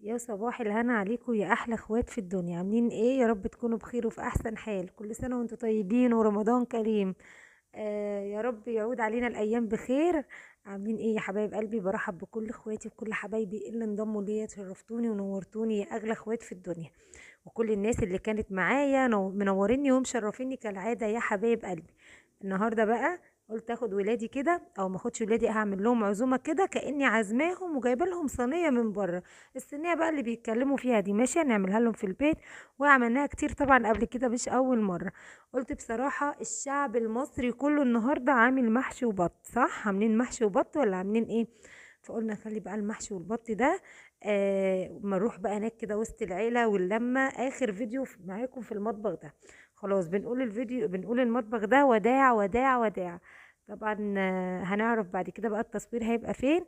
يا صباح الهنا عليكم يا احلى اخوات في الدنيا. عاملين ايه؟ يا رب تكونوا بخير وفي احسن حال. كل سنة وانتم طيبين ورمضان كريم. يا رب يعود علينا الايام بخير. عاملين ايه يا حبايب قلبي؟ برحب بكل اخواتي وكل حبايبي اللي انضموا ليا، شرفتوني ونورتوني يا اغلى اخوات في الدنيا، وكل الناس اللي كانت معايا منوريني ومشرفيني كالعادة يا حبايب قلبي. النهارده بقى قلت اخد ولادي كده، او ما اخدش ولادي، هعمل لهم عزومة كده كاني عازماهم وجايبه لهم صينية من بره. الصينية بقى اللي بيتكلموا فيها دي ماشي، هنعملها لهم في البيت، وعملناها كتير طبعا قبل كده، مش اول مرة. قلت بصراحة الشعب المصري كله النهارده عامل محشي وبط، صح؟ عاملين محشي وبط ولا عاملين ايه؟ فقلنا خلي بقى المحشي والبط ده ما نروح بقى هناك كده وسط العيلة واللمه. اخر فيديو معاكم في المطبخ ده، خلاص بنقول الفيديو، بنقول المطبخ ده وداع وداع وداع. طبعا هنعرف بعد كده بقى التصوير هيبقى فين.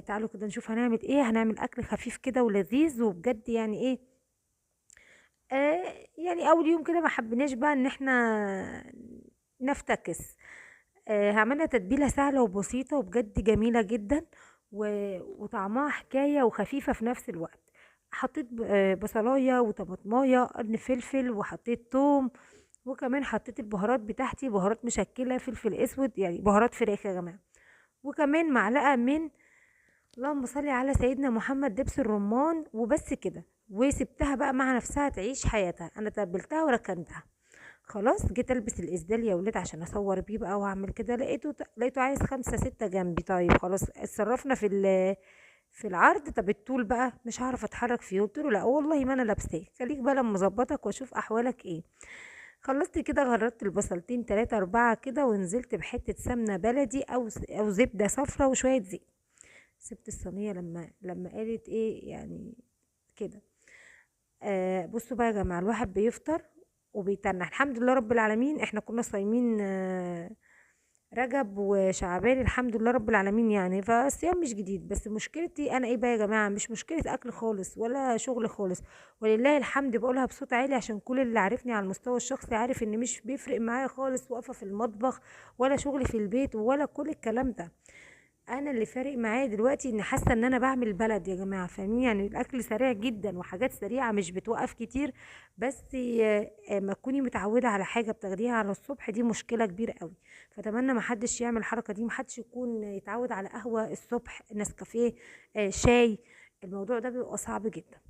تعالوا كده نشوف هنعمل ايه. هنعمل اكل خفيف كده ولذيذ وبجد يعني ايه، يعني اول يوم كده ما حبيناش بقى ان احنا نفتكس. عملنا تتبيله سهلة وبسيطة وبجد جميلة جدا، وطعمها حكاية وخفيفة في نفس الوقت. حطيت بصلايه وطماطمايه، قرن فلفل، وحطيت توم، وكمان حطيت البهارات بتاعتي، بهارات مشكلة، فلفل اسود، يعني بهارات فراخ يا جماعة، وكمان معلقه من اللهم صل على سيدنا محمد دبس الرمان، وبس كده. وسبتها بقى مع نفسها تعيش حياتها، انا تبلتها وركنتها خلاص. جيت البس الاسدال يا ولاد عشان اصور بيه بقى واعمل كده، لقيته عايز 5 6 جنبي. طيب خلاص اتصرفنا في العرض. طب الطول بقى مش هعرف اتحرك فيه، قلت له لا والله ما انا لابساه، خليك بقى لما اظبطك واشوف احوالك ايه. خلصت كده، غردت البصلتين 3 4 كده، ونزلت بحته سمنه بلدي او زبدة صفرا وشوية زيت. سبت الصينية لما قالت ايه يعني كده. بصوا بقى يا جماعة، الواحد بيفطر وبيتنح الحمد لله رب العالمين. احنا كنا صايمين رجب وشعبان الحمد لله رب العالمين يعني، فالصيام مش جديد. بس مشكلتي انا ايه بقى يا جماعة؟ مش مشكلة اكل خالص ولا شغل خالص، ولله الحمد بقولها بصوت عالي عشان كل اللي عارفني على المستوى الشخصي عارف ان مش بيفرق معايا خالص واقفة في المطبخ ولا شغل في البيت ولا كل الكلام ده. انا اللي فارق معايا دلوقتي ان حاسه ان انا بعمل بلد يا جماعة، فاهمين؟ يعني الاكل سريع جدا وحاجات سريعة مش بتوقف كتير، بس ما تكوني متعوده على حاجة بتاخديها على الصبح دي مشكلة كبيرة قوي. فاتمنى ما حدش يعمل الحركة دي، ما حدش يكون يتعود على قهوة الصبح، نسكافيه، شاي، الموضوع ده بيبقى صعب جدا.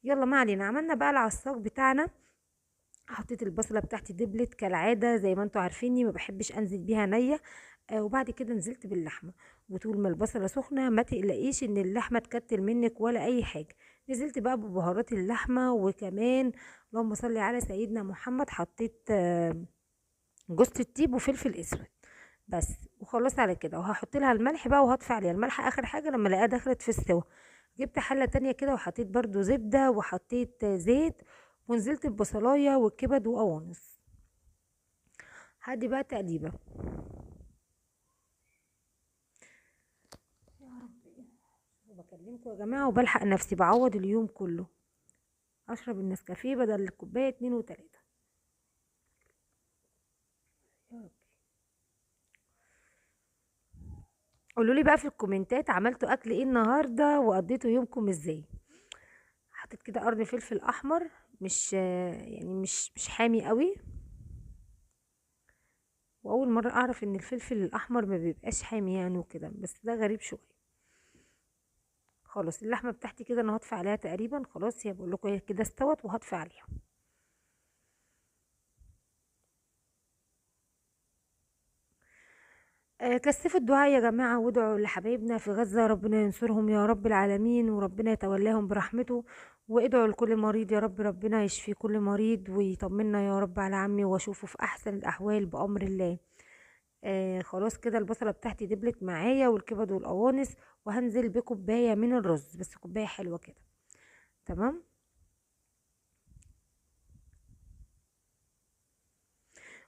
يلا ما علينا. عملنا بقى العصاج بتاعنا، حطيت البصله بتاعتي دبلت كالعادة زي ما انتوا عارفيني ما بحبش انزل بيها نيه. وبعد كده نزلت باللحمه، وطول ما البصله سخنة ما تقلقيش ان اللحمة تكتل منك ولا اي حاجة. نزلت بقى ببهارات اللحمة، وكمان اللهم صل على سيدنا محمد حطيت جوزة الطيب وفلفل اسود بس، وخلاص على كده. وهحط لها الملح بقى وهطفي عليها الملح اخر حاجة لما الاقيها دخلت في السوا. جبت حله تانية كده وحطيت برده زبدة وحطيت زيت، ونزلت ببصلايه والكبد وقوانص. هدي بقى تقليبه. بكلمكم يا جماعة وبلحق نفسي، بعوض اليوم كله، اشرب النسكافيه بدل الكوباية 2 و3. يا ربي. قولوا لي بقى في الكومنتات عملتوا اكل ايه النهارده وقضيتوا يومكم ازاي. حطيت كده قرن فلفل احمر، مش يعني مش حامي قوي، واول مرة اعرف ان الفلفل الاحمر ما بيبقاش حامي يعني وكده، بس ده غريب شوية. خلاص اللحمة بتاعتي كده انا هطفي عليها تقريبا خلاص، هي بقول لكم هي كده استوت وهطفي عليها. كثفوا الدعاء يا جماعة، وادعوا لحبايبنا في غزة ربنا ينصرهم يا رب العالمين، وربنا يتولاهم برحمته، وادعوا لكل مريض يا رب ربنا يشفي كل مريض ويطمنا يا رب على عمي واشوفه في احسن الاحوال بامر الله. خلاص كده البصله بتاعتي دبلت معايا والكبد والقوانص، وهنزل بكوبايه من الرز، بس كوباية حلوة كده تمام.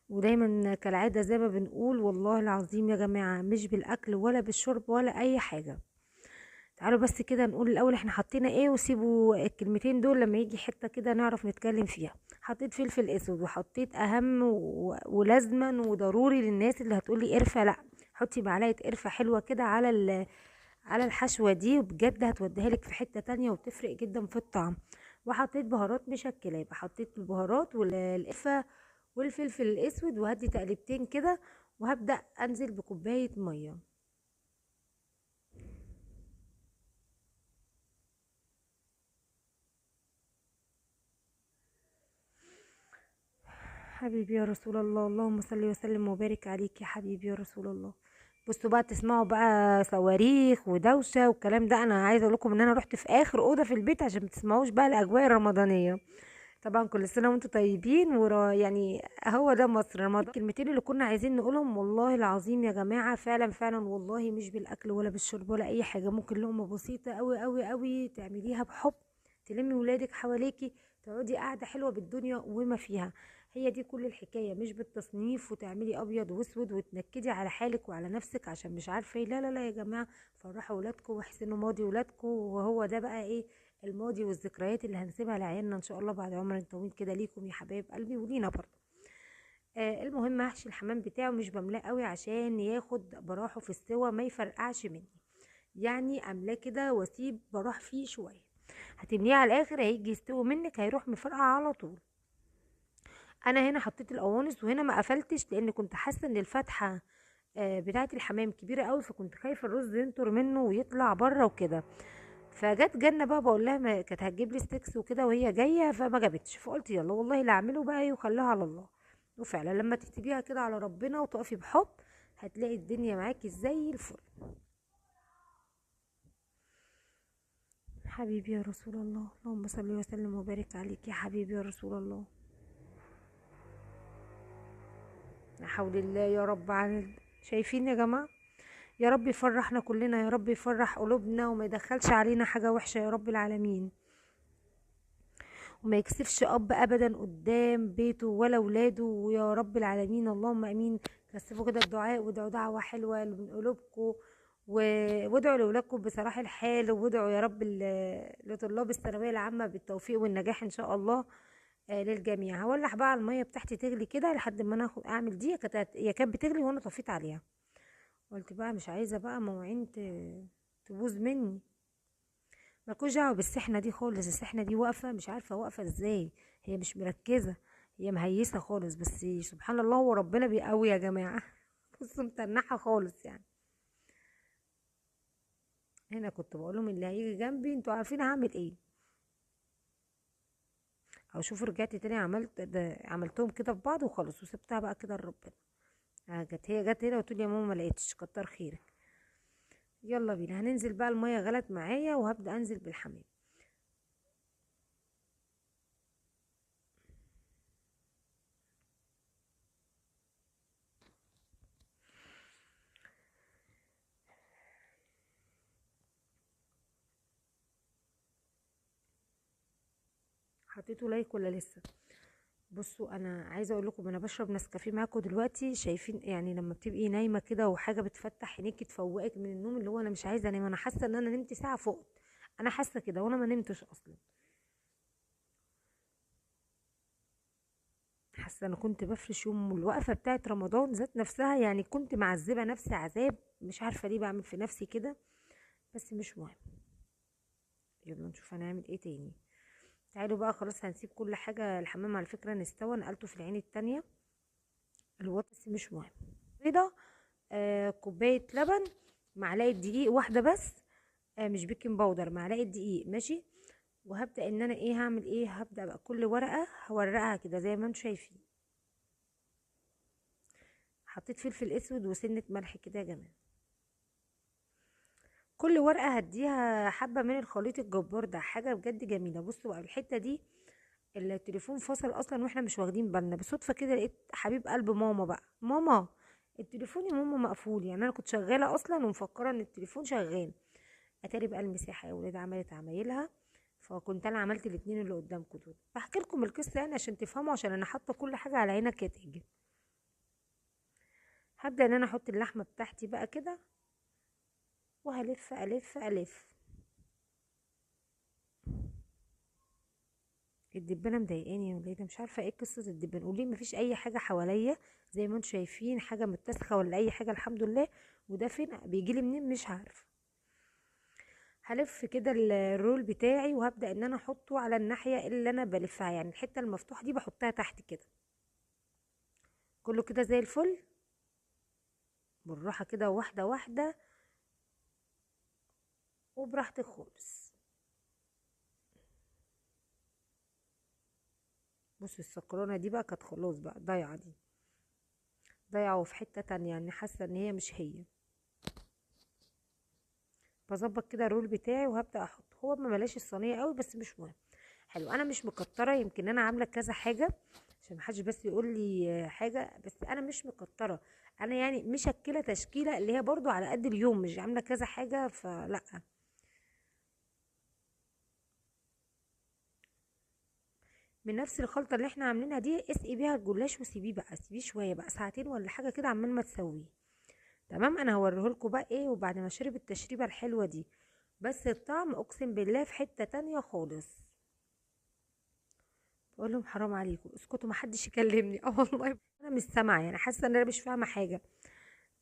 ودايما كالعادة زي ما بنقول والله العظيم يا جماعة مش بالاكل ولا بالشرب ولا اي حاجة. تعالوا بس كده نقول الاول احنا حطينا ايه، وسيبوا الكلمتين دول لما يجي حتة كده نعرف نتكلم فيها. حطيت فلفل اسود، وحطيت اهم ولازما وضروري للناس اللي هتقولي قرفه، لا حطي معلقه قرفه حلوة كده على على الحشوه دي، وبجد هتوديها لك في حتة تانية وبتفرق جدا في الطعم. وحطيت بهارات مشكلة، يبقى حطيت البهارات والقرفه والفلفل الاسود، وهدي تقلبتين كده، وهبدا انزل بكوبايه مية. حبيبي يا رسول الله، اللهم صل وسلم وبارك عليك يا حبيبي يا رسول الله. بصوا بقى تسمعوا بقى صواريخ ودوشه والكلام ده، انا عايزه اقول لكم ان انا رحت في اخر اوضة في البيت عشان ما تسمعوش بقى الاجواء الرمضانية. طبعا كل سنة وانتم طيبين، يعني هو ده مصر رمضان. الكلمتين اللي كنا عايزين نقولهم والله العظيم يا جماعة، فعلا فعلا والله مش بالاكل ولا بالشرب ولا اي حاجة، ممكن لقمة بسيطة قوي قوي قوي تعمليها بحب، تلمي ولادك حواليكي، تقعدي قاعدة حلوة بالدنيا وما فيها. هي دي كل الحكاية، مش بالتصنيف وتعملي ابيض واسود وتنكدي على حالك وعلى نفسك عشان مش عارفه ايه. لا لا لا يا جماعة، فرحوا ولادكم واحسنوا ماضي ولادكم، وهو ده بقى ايه الماضي والذكريات اللي هنسيبها لعيالنا ان شاء الله بعد عمر طويل كده ليكم يا حبايب قلبي ولينا برضه. المهم هحشي الحمام بتاعه، مش بملاه قوي عشان ياخد براحة في السوا ما يفرقعش مني، يعني املاه كده واسيب براح فيه شوية. هتمليه على الاخر هيجي يستوي منك، هيروح مفرقع على طول. انا هنا حطيت القوانص، وهنا ما قفلتش لان كنت حاسه ان الفتحة بتاعه الحمام كبيرة قوي، فكنت خايفة الرز ينطر منه ويطلع بره وكده. فجت جنة بقى بقول لها ما كانت هتجيب لي sticks وكده وهي جاية، فما جابتش، فقلت يلا والله اللي اعمله بقى وخليها على الله. وفعلا لما تكتبيها كده على ربنا وتقفي بحب هتلاقي الدنيا معاكي زي الفل. حبيبي يا رسول الله، اللهم صل وسلم وبارك عليك يا حبيبي يا رسول الله. لا حول الله يا رب. على شايفين يا جماعة، يا رب يفرحنا كلنا، يا رب يفرح قلوبنا وما يدخلش علينا حاجة وحشة يا رب العالمين، وما يكسفش اب ابدا قدام بيته ولا ولاده، ويا رب العالمين اللهم امين. كثفوا كده الدعاء، وادعوا دعوه حلوة من قلوبكم، وادعوا لاولادكم بصلاح الحال، وادعوا يا رب لطلاب الثانوية العامة بالتوفيق والنجاح ان شاء الله للجميع. هولع بقى المية بتاعتي تغلي كده لحد ما انا اعمل دي، هي كانت بتغلي وانا طفيت عليها، قلت بقى مش عايزه بقى مواعين تبوظ مني. مالكوش دعوه بالسحنه دي خالص، السحنه دي واقفة مش عارفه واقفة ازاي، هي مش مركزه، هي مهيسه خالص، بس سبحان الله هو ربنا بيقوي يا جماعة. بصوا متنحه خالص يعني. هنا كنت بقول لهم اللي هيجي جنبي انتوا عارفين هعمل ايه. او شوفوا رجعت تاني عملت ده، عملتهم كده في بعض وخلاص، وسبتها بقى كده لربنا. جت هي جت هنا وتقول يا ماما ما لقيتش، كتر خيرك. يلا بينا هننزل بقى، المية غلت معايا وهبدا انزل بالحمام. حطيتوا like ولا لسه؟ بصوا انا عايزه اقول لكم انا بشرب نسكافيه معاكم دلوقتي، شايفين يعني لما بتبقي نايمة كده وحاجه بتفتح عينيكي تفوقك من النوم، اللي هو انا مش عايزه انام، انا حاسه ان انا نمت ساعة فقت، انا حاسه كده وانا ما نمتش اصلا، حاسه انا كنت بفرش يوم الوقفة بتاعه رمضان ذات نفسها، يعني كنت معذبة نفسي عذاب، مش عارفه ليه بعمل في نفسي كده، بس مش مهم. يلا نشوف هنعمل ايه تاني. تعالوا بقى خلاص هنسيب كل حاجة. الحمام على فكرة نستوى، نقلته في العين التانية الوط، بس مش مهم. بيضة، كوباية لبن، معلقه دقيق واحدة بس، مش baking powder، معلقه دقيق ماشي. وهبدا ان انا ايه هعمل ايه، هبدا بقى كل ورقة هورقها كده زي ما انتم شايفين. حطيت فلفل اسود وسنة ملح كده يا جماعة. كل ورقة هديها حبه من الخليط الجبار ده، حاجة بجد جميلة. بصوا بقى الحتة دي التليفون فصل اصلا واحنا مش واخدين بالنا، بالصدفة كده لقيت حبيب قلب ماما بقى، ماما التليفون يا ماما مقفول، يعني انا كنت شغالة اصلا ومفكره ان التليفون شغال. اتاري بقى المساحة يا ولاد عملت عمايلها، فكنت انا عملت الاتنين اللي قدامكم دول. بحكي لكم القصة يعني عشان تفهموا، عشان انا حاطه كل حاجة على عينك يا تاجر. هبدا ان انا احط اللحمة بتاعتي بقى كده، وهلف الف الف. الدبانه مضايقاني يا ولاد، مش عارفه ايه قصة الدبانه، قولي مفيش اي حاجة حواليا زي ما انتم شايفين، حاجة متسخه ولا اي حاجة الحمد لله، وده فين بيجيلي منين مش عارفه. هلف كده ال roll بتاعي وهبدأ ان انا احطه على الناحية اللي انا بلفها، يعني الحتة المفتوحة دي بحطها تحت كده، كله كده زي الفل، بالراحة كده واحدة واحدة وبراحتك خالص. بصوا السكرانة دي بقى كانت خلاص بقى ضايعة، دي ضايعة وفي حتة تانية، يعني حاسة ان هي مش هي. بظبط كده الرول بتاعي وهبدأ احطه. هو ما ملاش الصينية قوي بس مش مهم. حلو، انا مش مكترة، يمكن انا عاملة كذا حاجة عشان محدش بس يقول لي حاجة، بس انا مش مكترة، انا يعني مشكلة تشكيلة اللي هي برضو على قد اليوم، مش عاملة كذا حاجة فلا. من نفس الخلطة اللي احنا عاملينها دي اسقي بيها الجلاش وسيبيه بقى، سيبيه شوية بقى ساعتين ولا حاجة كده عمال ما تسويه. تمام، انا هوريهولكوا بقى ايه وبعد ما شرب التشريبة الحلوة دي، بس الطعم اقسم بالله في حتة تانية خالص. بقول لهم حرام عليكم اسكتوا ما حدش يكلمني. والله انا مش سامعه، يعني حاسه ان انا مش فاهمه حاجة.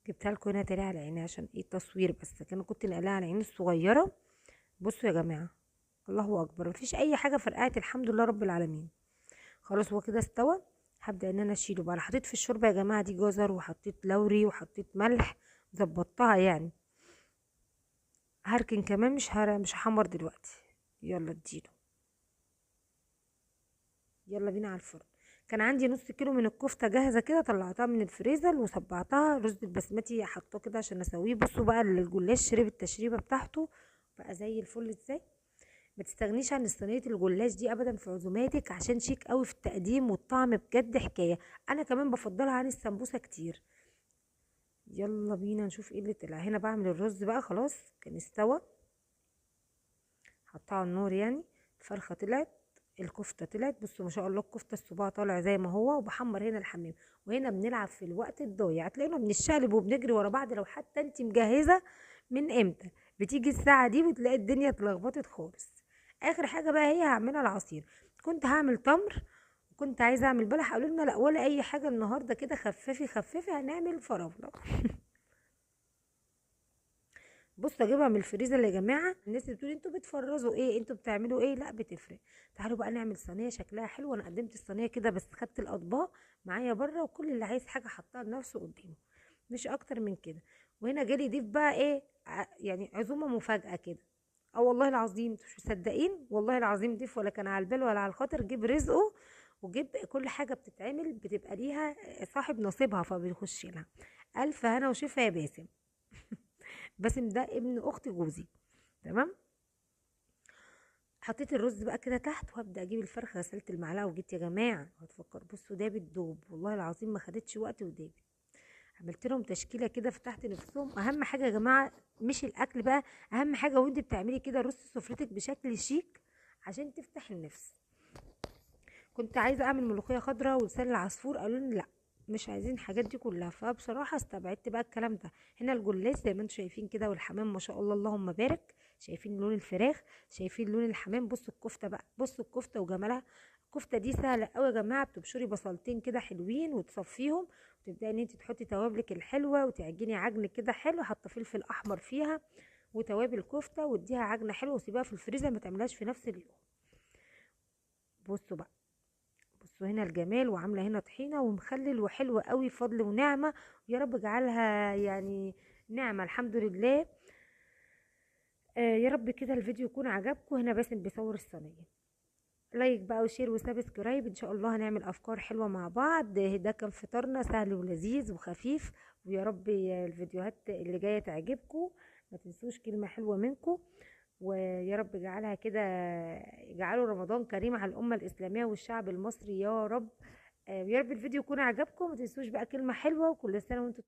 جبتها لكم هنا تاني على عيني عشان ايه التصوير بس، كان كنت نقلها على عيني الصغيرة. بصوا يا جماعة، الله اكبر، مفيش اي حاجة فرقعت الحمد لله رب العالمين. خلاص هو كده استوى، هبدا ان انا اشيله بقى. انا حطيت في الشوربة يا جماعة دي جزر، وحطيت لوري، وحطيت ملح، ظبطتها يعني. هركن كمان، مش هحمر دلوقتي. يلا اديله، يلا بينا على الفرن. كان عندي نص كيلو من الكفتة جاهزة كده، طلعتها من الفريزر وصبعتها. رز البسمتي حطاه كده عشان اسويه. بصوا بقى الجلاش شرب التشريبه بتاعته بقى زي الفل ازاي. ما تستغنيش عن صينية الجلاش دي ابدا في عزوماتك، عشان شيك قوي في التقديم والطعم بجد حكاية. انا كمان بفضلها عن السمبوسه كتير. يلا بينا نشوف ايه اللي طلع. هنا بعمل الرز بقى، خلاص كان استوى، حطها على النار يعني. الفرخه طلعت، الكفتة طلعت، بصوا ما شاء الله الكفتة الصباع طالع زي ما هو. وبحمر هنا الحمام، وهنا بنلعب في الوقت الضايع، هتلاقينا بنشقلب وبنجري ورا بعض. لو حتى انت مجهزة من امتى بتيجي الساعة دي بتلاقي الدنيا اتلخبطت خالص. اخر حاجة بقى هي هعملها العصير. كنت هعمل تمر وكنت عايزه اعمل بلح، قالوا لنا لا ولا اي حاجة النهارده كده، خففي خففي هنعمل فراوله. بصوا اجيبها من الفريزر يا جماعة. الناس اللي بتقول انتوا بتفرزوا ايه، انتوا بتعملوا ايه، لا بتفرق. تعالوا بقى نعمل صينية شكلها حلو. انا قدمت الصينية كده بس خدت الاطباق معايا بره، وكل اللي عايز حاجة حطها لنفسه قدامه، مش اكتر من كده. وهنا جالي ضيف بقى ايه، يعني عزومة مفاجاة كده. والله العظيم مش مصدقين، والله العظيم ضيف ولا كان على البال ولا على الخاطر، جيب رزقه وجيب كل حاجة بتتعمل بتبقى ليها صاحب نصيبها فبيخش لها. الف هنا وشفا يا باسم. باسم ده ابن اخت جوزي. تمام، حطيت الرز بقى كده تحت، وهبدا اجيب الفرخه. غسلت المعلقة وجيت يا جماعة هتفكر، بصوا ده بتدوب والله العظيم ما خدتش وقت ودابت. عملت لهم تشكيله كده فتحت نفسهم. اهم حاجة يا جماعة مش الاكل بقى، اهم حاجة وانت بتعملي كده رص سفرتك بشكل شيك عشان تفتح النفس. كنت عايزه اعمل ملوخية خضراء ولسان العصفور، قالوا لي لا مش عايزين الحاجات دي كلها، فبصراحة استبعدت بقى الكلام ده. هنا الجلاش زي ما انتم شايفين كده، والحمام ما شاء الله اللهم بارك، شايفين لون الفراخ، شايفين لون الحمام. بصوا الكفتة بقى، بصوا الكفتة وجمالها. الكفتة دي سهلة قوي يا جماعة، بتبشري بصلتين كده حلوين وتصفيهم، وتبداي ان انت تحطي توابلك الحلوة وتعجني عجن كده حلو، حاطه فلفل احمر فيها وتوابل كفته، واديها عجنه حلوة وسيبيها في الفريزر ما تعملهاش في نفس اليوم. بصوا بقى، بصوا هنا الجمال، وعامله هنا طحينه ومخلل وحلوه قوي، فضل ونعمه، يا رب اجعلها يعني نعمه الحمد لله. يا رب كده الفيديو يكون عجبكم. هنا باسم بيصور الصينية. like بقى و share و subscribe، ان شاء الله هنعمل افكار حلوة مع بعض. ده كان فطارنا سهل ولذيذ وخفيف، ويا رب الفيديوهات اللي جاية تعجبكم. ما تنسوش كلمة حلوة منكم، ويا رب اجعلها كده، اجعلوا رمضان كريم على الامة الاسلامية والشعب المصري يا رب. يا رب الفيديو يكون عجبكم. ما تنسوش بقى كلمة حلوة، وكل سنة وانتم